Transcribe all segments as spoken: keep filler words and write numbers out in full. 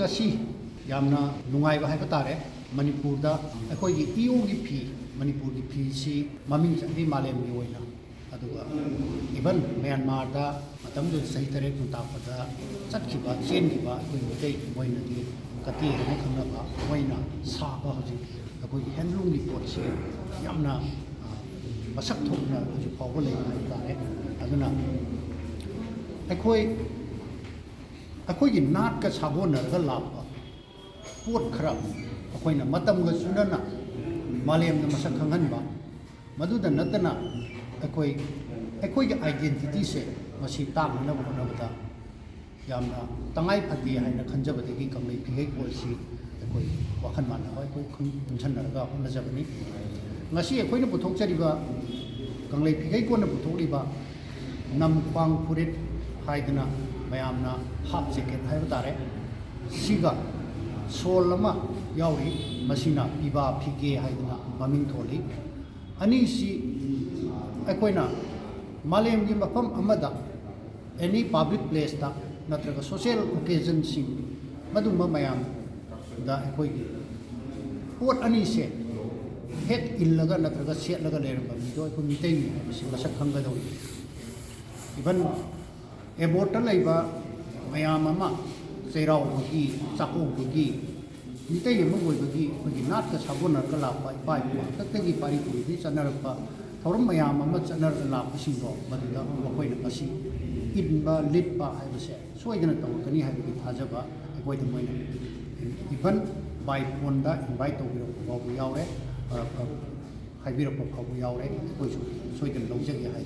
ꯑꯁꯤ ꯌꯥꯝꯅ ꯅꯨꯡꯉꯥꯏꯕ ꯍꯥꯏꯕ ꯇꯥꯔꯦ꯫ ꯃꯅꯤꯄꯨꯔꯗ ꯑꯩꯈꯣꯏꯒꯤ ꯏꯌꯣꯡꯒꯤ ꯐꯤ, ꯃꯅꯤꯄꯨꯔꯒꯤ ꯐꯤꯁꯤ ꯃꯃꯤꯡ ꯆꯠꯂꯤ ꯃꯥꯂꯦꯝꯒꯤ ꯑꯣꯏꯅ꯫ ꯑꯗꯨꯒ even ꯃ꯭ꯌꯥꯟꯃꯥꯔꯗ ꯃꯇꯝꯗꯨꯗ ꯆꯍꯤ ꯇꯔꯦꯠ ꯈꯨꯟꯇꯥꯛꯄꯗ ꯆꯠꯈꯤꯕ, ꯆꯦꯟꯈꯤꯕ ꯑꯩꯈꯣꯏ ꯃꯤꯇꯩ, ꯃꯣꯏꯅꯗꯤ ꯀꯇꯦ ꯍꯥꯏꯅ ꯈꯪꯅꯕ, ꯃꯣꯏꯅ ꯁꯥꯕ ꯍꯧꯖꯤꯛ ꯑꯩꯈꯣꯏꯒꯤ ꯍꯦꯟꯂꯨꯝꯒꯤ ꯄꯣꯠꯁꯦ ꯌꯥꯝꯅ, ꯑ, ꯃꯁꯛ ꯊꯣꯛꯅ ꯍꯧꯖꯤꯛ ꯐꯥꯎꯕ ꯂꯩꯕ ꯍꯥꯏꯕ ꯇꯥꯔꯦ꯫ ꯑꯗꯨꯅ ꯑꯩꯈꯣꯏ, ꯑꯩꯈꯣꯏꯒꯤ ꯅꯥꯠꯀ ꯁꯥꯒꯣꯟꯅꯔꯒ ꯂꯥꯛꯄ ꯄꯣꯠ ꯈꯔ ꯑꯩꯈꯣꯏꯅ ꯃꯇꯝꯒ ꯆꯨꯅꯅ ꯃꯥꯂꯦꯝꯗ ꯃꯁꯛ ꯈꯪꯍꯟꯕ, ꯃꯗꯨꯗ ꯅꯠꯇꯅ ꯑꯩꯈꯣꯏ, ꯑꯩꯈꯣꯏꯒꯤ identityꯁꯦ ꯃꯁꯤ ꯇꯥꯛꯅꯅꯕ ꯍꯣꯠꯅꯕꯗ ꯌꯥꯝꯅ ꯇꯉꯥꯏ ꯐꯗꯦ ꯍꯥꯏꯅ ꯈꯟꯖꯕꯗꯒꯤ ꯀꯪꯂꯩ ꯐꯤꯒꯩ ꯀꯣꯟꯁꯤ ꯑꯩꯈꯣꯏ ꯋꯥꯈꯜ ꯃꯥꯟꯅꯕ ꯑꯩꯈꯣꯏ ꯈꯪ-, ꯄꯨꯟꯁꯤꯟꯅꯔꯒ ꯍꯣꯠꯅꯖꯕꯅꯤ꯫ ꯉꯁꯤ ꯑꯩꯈꯣꯏꯅ ꯄꯨꯊꯣꯛꯆꯔꯤꯕ, ꯀꯪꯂꯩ ꯐꯤꯒꯩ ꯀꯣꯟꯅ ꯄꯨꯊꯣꯛꯂꯤꯕ ꯅꯝ ꯈ꯭ꯋꯥꯡ ꯐꯨꯔꯤꯠ ꯍꯥꯏꯗꯅ ꯃꯌꯥꯝꯅ half jacket ꯍꯥꯏꯕ ꯇꯥꯔꯦ, ꯁꯤꯒ ꯁꯣꯜ ꯑꯃ ꯌꯥꯎꯔꯤ, ꯃꯁꯤꯅ ꯄꯤꯕꯥ ꯐꯤꯒꯦ ꯍꯥꯏꯗꯅ ꯃꯃꯤꯡ ꯊꯣꯜꯂꯤ꯫ ꯑꯅꯤꯁꯤ ꯑꯩꯈꯣꯏꯅ ꯃꯥꯂꯦꯝꯒꯤ ꯃꯐꯝ ꯑꯃꯗ, any public placeꯇ ꯅꯠꯇ꯭ꯔꯒ social occasionꯁꯤꯡ, ꯃꯗꯨꯝꯕ ꯃꯌꯥꯝꯗ ꯑꯩꯈꯣꯏꯒꯤ ꯄꯣꯠ ꯑꯅꯤꯁꯦ ꯍꯦꯛ ꯏꯜꯂꯒ ꯅꯠꯇ꯭ꯔꯒ ꯁꯦꯠꯂꯒ ꯂꯩꯔꯝꯕ ꯃꯤꯗꯣ ꯑꯩꯈꯣꯏ ꯃꯤꯇꯩꯅꯤ ꯍꯥꯏꯕꯁꯤ ꯃꯁꯛ ꯈꯪꯒꯗꯧꯔꯤ꯫ Even ꯑꯦꯕꯣꯔꯠꯇ ꯂꯩꯕ ꯃꯌꯥꯝ ꯑꯃ, ꯆꯩꯔꯥꯎꯕꯒꯤ, ꯆꯥꯛꯀꯧꯕꯒꯤ, ꯃꯤꯇꯩ ꯑꯃ ꯑꯣꯏꯕꯒꯤ ꯑꯩꯈꯣꯏꯒꯤ ꯅꯥꯠꯀ ꯁꯥꯒꯣꯟꯅꯔꯒ ꯂꯥꯛꯄ ꯏꯄꯥ ꯏꯄꯨ ꯍꯥꯛꯇꯛꯇꯒꯤ ꯄꯥꯔꯤ ꯄꯨꯔꯤꯗꯒꯤ ꯆꯠꯅꯔꯛꯄ ꯊꯧꯔꯝ ꯃꯌꯥꯝ ꯑꯃ ꯆꯠꯅꯔꯒ ꯂꯥꯛꯄꯁꯤꯡꯗꯣ, ꯃꯗꯨꯗ ꯃꯈꯣꯏꯅ ꯉꯁꯤ ꯏꯟꯕ ꯂꯤꯠꯄ ꯍꯥꯏꯕꯁꯦ ꯁꯣꯏꯗꯅ ꯇꯧꯔꯛꯀꯅꯤ ꯍꯥꯏꯕꯒꯤ ꯊꯥꯖꯕ ꯑꯩꯈꯣꯏꯗ ꯃꯣꯏꯅ even by phoneꯗ invite ꯇꯧꯕꯤꯔꯛꯄ ꯐꯥꯎꯕ ꯌꯥꯎꯔꯦ꯫ ꯑ, ꯑ, ꯍꯥꯏꯕꯤꯔꯛꯄ ꯐꯥꯎꯕ ꯌꯥꯎꯔꯦ꯫ ꯑꯩꯈꯣꯏꯁꯨ ꯁꯣꯏꯗꯅ ꯂꯧꯖꯒꯦ ꯍꯥꯏ꯫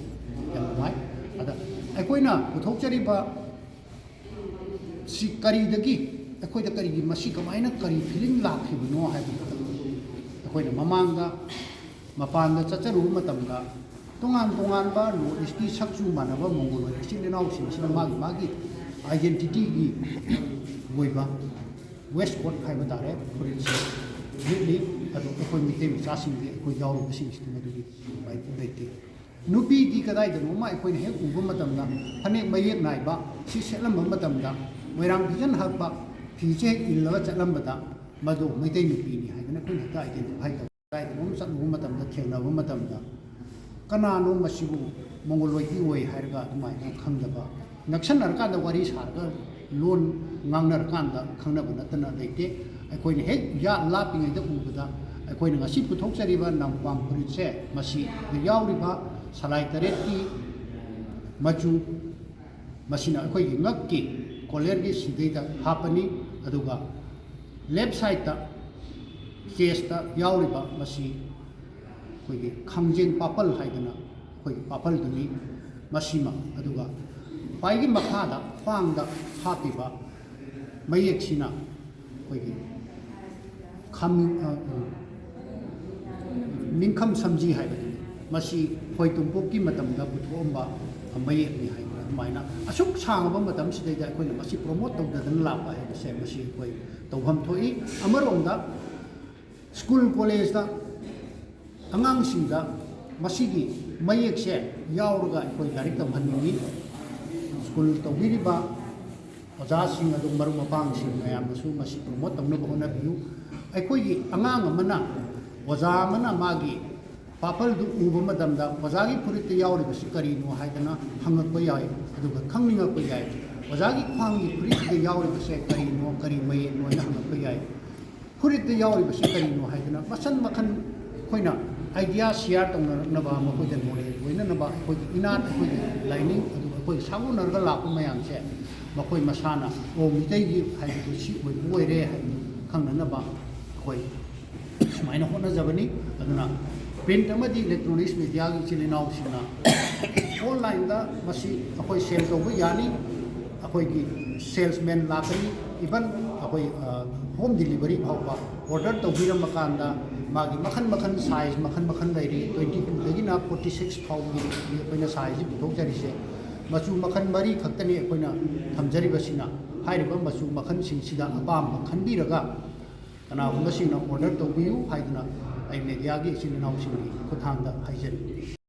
ꯌꯥꯝ ꯅꯨꯡꯉꯥꯏ꯫ ꯑꯗ ꯑꯩꯈꯣꯏꯅ ꯄꯨꯊꯣꯛꯆꯔꯤꯕ ꯁꯤ ꯀꯔꯤꯗꯒꯤ, ꯑꯩꯈꯣꯏꯗ ꯀꯔꯤꯒꯤ, ꯃꯁꯤ ꯀꯃꯥꯏꯅ, ꯀꯔꯤ feeling ꯂꯥꯛꯈꯤꯕꯅꯣ ꯍꯥꯏꯕꯗꯨꯗ, ꯑꯩꯈꯣꯏꯅ ꯃꯃꯥꯡꯗ ꯃꯄꯥꯟꯗ ꯆꯠꯆꯔꯨꯕ ꯃꯇꯝꯗ ꯇꯣꯉꯥꯟ ꯇꯣꯉꯥꯟꯕ North Eastꯀꯤ ꯁꯛꯆꯨ ꯃꯥꯟꯅꯕ ꯃꯣꯡꯒꯣꯂꯣꯏꯗ ꯏꯆꯤꯜ ꯏꯅꯥꯎꯁꯤꯡꯁꯤꯅ ꯃꯥꯒꯤ ꯃꯥꯒꯤ identityꯒꯤ ꯑꯣꯏꯕ waistcoat ꯍꯥꯏꯕ ꯇꯥꯔꯦ, ꯐꯨꯔꯤꯠꯁꯦ ꯂꯤꯠꯂꯤ꯫ ꯑꯗꯣ ꯑꯩꯈꯣꯏ ꯃꯤꯇꯩ ꯃꯆꯥꯁꯤꯡꯗꯤ, ꯑꯩꯈꯣꯏ ꯌꯥꯎꯔꯤꯕꯁꯤꯡꯁꯤꯗꯤ ꯃꯗꯨꯒꯤ ꯂꯩꯇꯦ꯫ ꯅꯨꯄꯤꯗꯤ ꯀꯗꯥꯏꯗꯅꯣꯃ ꯑꯩꯈꯣꯏꯅ ꯍꯦꯛ ꯎꯕ ꯃꯇꯝꯗ ꯐꯅꯦꯛ ꯃꯌꯦꯛ ꯅꯥꯏꯕ ꯁꯤ ꯁꯦꯠꯂꯝꯕ ꯃꯇꯝꯗ, ꯃꯣꯏꯔꯥꯡ ꯐꯤꯖꯟ ꯍꯛꯄ ꯐꯤꯁꯦ ꯍꯦꯛ ꯏꯜꯂꯒ ꯆꯠꯂꯝꯕꯗ ꯃꯗꯨ ꯃꯩꯇꯩ ꯅꯨꯄꯤꯅꯤ ꯍꯥꯏꯗꯅ ꯑꯩꯈꯣꯏꯅ ꯍꯦꯛꯇ identify ꯇꯧ꯫ ꯀꯗꯥꯏꯗꯅꯣꯝ ꯆꯠꯂꯨꯕ ꯃꯇꯝꯗ, ꯊꯦꯡꯅꯕ ꯃꯇꯝꯗ, "ꯀꯅꯥꯅꯣ ꯃꯁꯤꯕꯨ ꯃꯣꯡꯒꯣꯂꯣꯏꯗꯤ ꯑꯣꯏ?" ꯍꯥꯏꯔꯒ ꯑꯗꯨꯃꯥꯏꯅ ꯈꯪꯗꯕ, ꯅꯛꯁꯟꯅꯔꯀꯥꯟꯗ ꯋꯥꯔꯤ ꯁꯥꯔꯒ ꯂꯣꯟ ꯉꯥꯡꯅꯔꯀꯥꯟꯗ ꯈꯪꯅꯕ ꯅꯠꯇꯅ ꯂꯩꯇꯦ꯫ ꯑꯩꯈꯣꯏꯅ ꯍꯦꯛ ꯌꯥ-, ꯂꯥꯞꯄꯤꯉꯩꯗ ꯎꯕꯗ ꯑꯩꯈꯣꯏꯅ ꯉꯁꯤ ꯄꯨꯊꯣꯛꯆꯔꯤꯕ ꯅꯝꯄꯥꯡ ꯐꯨꯔꯤꯠꯁꯦ, ꯃꯁꯤꯗ ꯌꯥꯎꯔꯤꯕ ꯁꯂꯥꯏ ꯇꯔꯦꯠꯀꯤ ꯃꯆꯨ, ꯃꯁꯤꯅ ꯑꯩꯈꯣꯏꯒꯤ ꯉꯛꯀꯤ collarꯒꯤ ꯁꯤꯗꯩꯗ ꯍꯥꯞꯄꯅꯤ꯫ ꯑꯗꯨꯒ left sideꯇ, chestꯇ ꯌꯥꯎꯔꯤꯕ ꯃꯁꯤ ꯑꯩꯈꯣꯏꯒꯤ ꯈꯥꯡꯖꯦꯡ ꯄꯥꯄꯜ ꯍꯥꯏꯗꯅ ꯑꯩꯈꯣꯏꯒꯤ ꯄꯥꯄꯜꯗꯨꯅꯤ꯫ ꯃꯁꯤꯃ, ꯑꯗꯨꯒ ꯈ꯭ꯋꯥꯏꯒꯤ ꯃꯈꯥꯗ ꯈ꯭ꯋꯥꯡꯗ ꯍꯥꯞꯄꯤꯕ ꯃꯌꯦꯛꯁꯤꯅ ꯑꯩꯈꯣꯏꯒꯤ ꯈꯝ-, ꯑ, ꯎ, ꯅꯤꯡꯈꯝ ꯁꯝꯖꯤ ꯍꯥꯏꯕꯗꯨꯅꯤ꯫ ꯃꯁꯤ ꯈꯣꯏ ꯇꯨꯝꯄꯣꯛꯀꯤ ꯃꯇꯝꯗ ꯄꯨꯊꯣꯛꯑꯝꯕ ꯃꯌꯦꯛꯅꯤ ꯍꯥꯏꯕ꯫ ꯑꯗꯨꯃꯥꯏꯅ ꯑꯁꯨꯛ ꯁꯥꯡꯉꯕ ꯃꯇꯝꯁꯤꯗꯩꯗ ꯑꯩꯈꯣꯏꯅ ꯃꯁꯤ promote ꯇꯧꯗꯗꯅ ꯂꯥꯛꯄ ꯍꯥꯏꯕꯁꯦ, ꯃꯁꯤ ꯑꯩꯈꯣꯏ ꯇꯧꯐꯝ ꯊꯣꯛꯏ꯫ ꯑꯃꯔꯣꯝꯗ school collegeꯇ ꯑꯉꯥꯡꯁꯤꯡꯗ ꯃꯁꯤꯒꯤ ꯃꯌꯦꯛꯁꯦ ꯌꯥꯎꯔꯒ ꯑꯩꯈꯣꯏ ꯂꯥꯏꯔꯤꯛ ꯇꯝꯍꯟꯅꯤꯡꯉꯤ꯫ School ꯇꯧꯕꯤꯔꯤꯕ ꯑꯣꯖꯥꯁꯤꯡ ꯑꯗꯨ, ꯃꯔꯨꯞ ꯃꯄꯥꯡꯁꯤꯡ ꯃꯌꯥꯝꯅꯁꯨ ꯃꯁꯤ promote ꯇꯧꯅꯕ ꯍꯣꯠꯅꯕꯤꯌꯨ꯫ ꯑꯩꯈꯣꯏꯒꯤ ꯑꯉꯥꯡ ꯑꯃꯅ, ꯑꯣꯖꯥ ꯑꯃꯅ ꯃꯥꯒꯤ ꯄꯥꯄꯜꯗꯨ ꯎꯕ ꯃꯇꯝꯗ, "ꯑꯣꯖꯥꯒꯤ ꯐꯨꯔꯤꯠꯇ ꯌꯥꯎꯔꯤꯕꯁꯤ ꯀꯔꯤꯅꯣ?" ꯍꯥꯏꯗꯅ ꯍꯪꯉꯛꯄ ꯌꯥꯏ, ꯑꯗꯨꯒ ꯈꯪꯅꯤꯡꯉꯛꯄ ꯌꯥꯏ꯫ "ꯑꯣꯖꯥꯒꯤ ꯈ꯭ꯋꯥꯡꯒꯤ ꯐꯨꯔꯤꯠꯁꯤꯗ ꯌꯥꯎꯔꯤꯕꯁꯦ ꯀꯔꯤꯅꯣ, ꯀꯔꯤ ꯃꯌꯦꯛꯅꯣ?" ꯍꯥꯏꯅ ꯍꯪꯉꯛꯄ ꯌꯥꯏ꯫ "ꯐꯨꯔꯤꯠꯇ ꯌꯥꯎꯔꯤꯕꯁꯤ ꯀꯔꯤꯅꯣ?" ꯍꯥꯏꯗꯅ ꯃꯈꯟ ꯃꯈꯟ ꯑꯩꯈꯣꯏꯅ idea share ꯇꯧꯅꯔꯛꯅꯕ, ꯃꯈꯣꯏꯗ knowledge ꯑꯣꯏꯅꯅꯕ, ꯑꯩꯈꯣꯏꯒꯤ ꯏꯅꯥꯠ, ꯑꯩꯈꯣꯏꯒꯤ ꯂꯥꯏꯅꯤꯡ, ꯑꯗꯨꯒ ꯑꯩꯈꯣꯏ ꯁꯥꯒꯣꯟꯅꯔꯒ ꯂꯥꯛꯄ ꯃꯌꯥꯝꯁꯦ ꯃꯈꯣꯏ ꯃꯁꯥꯅ, "ꯑꯣ, ꯃꯤꯇꯩꯒꯤ ꯍꯥꯏꯕꯗꯨ ꯁꯤ ꯑꯣꯏꯕ ꯑꯣꯏꯔꯦ" ꯍꯥꯏꯕꯗꯨ ꯈꯪꯅꯅꯕ ꯑꯩꯈꯣꯏ ꯁꯨꯃꯥꯏꯅ ꯍꯣꯠꯅꯖꯕꯅꯤ꯫ ꯑꯗꯨꯅ print ꯑꯃꯗꯤ electronics mediaꯒꯤ ꯏꯆꯤꯜ ꯏꯅꯥꯎꯁꯤꯡꯅ onlineꯗ ꯃꯁꯤ ꯑꯩꯈꯣꯏ sell ꯇꯧꯕ ꯌꯥꯅꯤ꯫ ꯑꯩꯈꯣꯏꯒꯤ salesman ꯂꯥꯛꯀꯅꯤ, even ꯑꯩꯈꯣꯏ, ꯑ, home delivery ꯐꯥꯎꯕ order ꯇꯧꯕꯤꯔꯝꯕ ꯀꯥꯟꯗ ꯃꯥꯒꯤ ꯃꯈꯟ ꯃꯈꯟ size ꯃꯈꯟ ꯃꯈꯟ ꯂꯩꯔꯤ꯫ Twenty twoꯗꯒꯤꯅ forty six ꯐꯥꯎꯕꯒꯤ ꯑꯩꯈꯣꯏꯅ sizeꯁꯤ ꯄꯨꯊꯣꯛꯆꯔꯤꯁꯦ꯫ ꯃꯆꯨ ꯃꯈꯟ ꯃꯔꯤ ꯈꯛꯇꯅꯤ ꯑꯩꯈꯣꯏꯅ ꯊꯝꯖꯔꯤꯕꯁꯤꯅ꯫ ꯍꯥꯏꯔꯤꯕ ꯃꯆꯨ ꯃꯈꯟꯁꯤꯡꯁꯤꯗ ꯑꯄꯥꯝꯕ ꯈꯟꯕꯤꯔꯒ ꯀꯅꯥꯒꯨꯝꯕꯁꯤꯡꯅ order ꯇꯧꯕꯤꯌꯨ ꯍꯥꯏꯗꯅ ꯑꯩ mediaꯒꯤ ꯏꯆꯤꯜ ꯏꯅꯥꯎꯁꯤꯡꯒꯤ ꯈꯨꯠꯊꯥꯡꯗ ꯍꯥꯏꯖꯔꯤ꯫